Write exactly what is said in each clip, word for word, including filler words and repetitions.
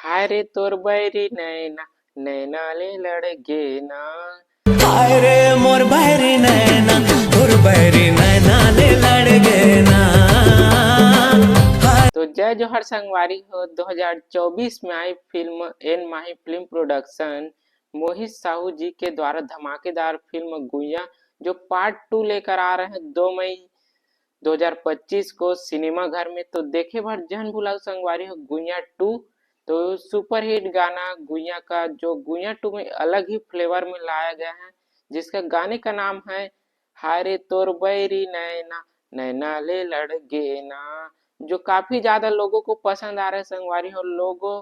हाय रे तोर बैरी नैना, नैना ले लड़ गे ना। हाय रे मोर बैरी नैना, तोर बैरी नैना ले लड़ गे ना। तो जय जोहार संगवारी हो, दो हज़ार चउबीस में आई फिल्म एन माही फिल्म प्रोडक्शन मोहित साहू जी के द्वारा धमाकेदार फिल्म गुइया, जो पार्ट टू लेकर आ रहे हैं दो मई दो हज़ार पच्चीस को सिनेमा घर में। तो देखे भर झन भुलाहू संगवारी हो गुइया टू। तो सुपरहिट गाना गुइया का, जो गुइया टू में अलग ही फ्लेवर में लाया गया है, जिसका गाने का नाम है हाय रे तोर बैरी नैना, नैना ले लड़ गे ना, जो काफी ज्यादा लोगों को पसंद आ रहा है संगवारी हो। लोगों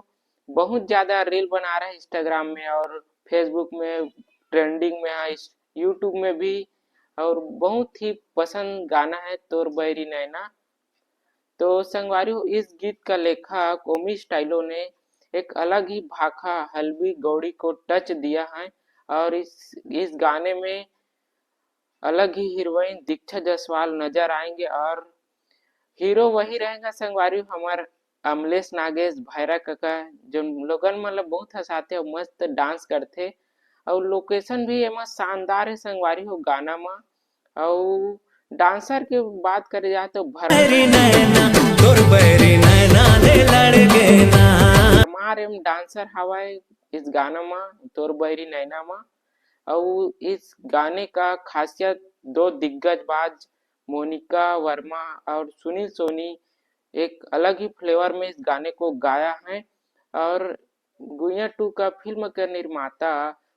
बहुत ज्यादा रील बना रहे हैं इंस्टाग्राम में और फेसबुक में, ट्रेंडिंग में है, यूट्यूब में भी, और बहुत ही पसंद गाना है तोर बैरी नैना। तो संगवारी हो, इस गीत का लेखक ओमी स्टाइलो ने एक अलग ही भाखा हल्बी गौड़ी को टच दिया है और इस इस गाने में अलग ही हीरोइन दीक्षा जायसवाल नजर आएंगे और हीरो वही रहेगा संगवारी हो, हमार अमलेश नागेश भैरा कका, जो लोगन मन ला बहुत हंसाथे और मस्त डांस करथे। और लोकेशन भी एमा शानदार है संगवारी हो गाना मा। और डांसर के बात करे जाए तो भर बैरी नैना, तोर बैरी नैना ले लड़ गे ना। हमार एम डांसर हवाए इस गाना मा, तोर बैरी नैना मा। और इस गाने का खासियत दो दिग्गज बाज मोनिका वर्मा और सुनील सोनी एक अलग ही फ्लेवर में इस गाने को गाया है। और गुइया टू का फिल्म के निर्माता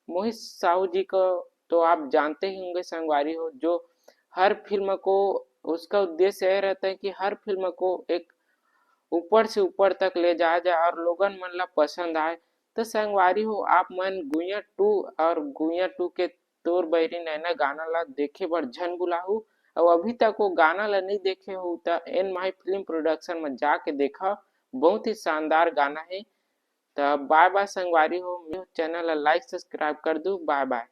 मोहित साहू जी को तो आप जानते ही होंगे संगवारी हो, जो हर फिल्म को, उसका उद्देश्य यह रहता है कि हर फिल्म को एक ऊपर से ऊपर तक ले जाया जाए और लोगन मन ला पसंद आए। तो संगवारी हो, आप मन गुइया टू और गुइया टू के तोर बैरी नैना गाना ला देखे बर झन भुलाहू। और अभी तक वो गाना ला नहीं देखे हो तो एन माही फिल्म प्रोडक्शन में जाके देखा, बहुत ही शानदार गाना है। तो बाय बाय संगवारी हो, मेरे चैनल ला लाइक सब्सक्राइब कर दू। बाय बाय।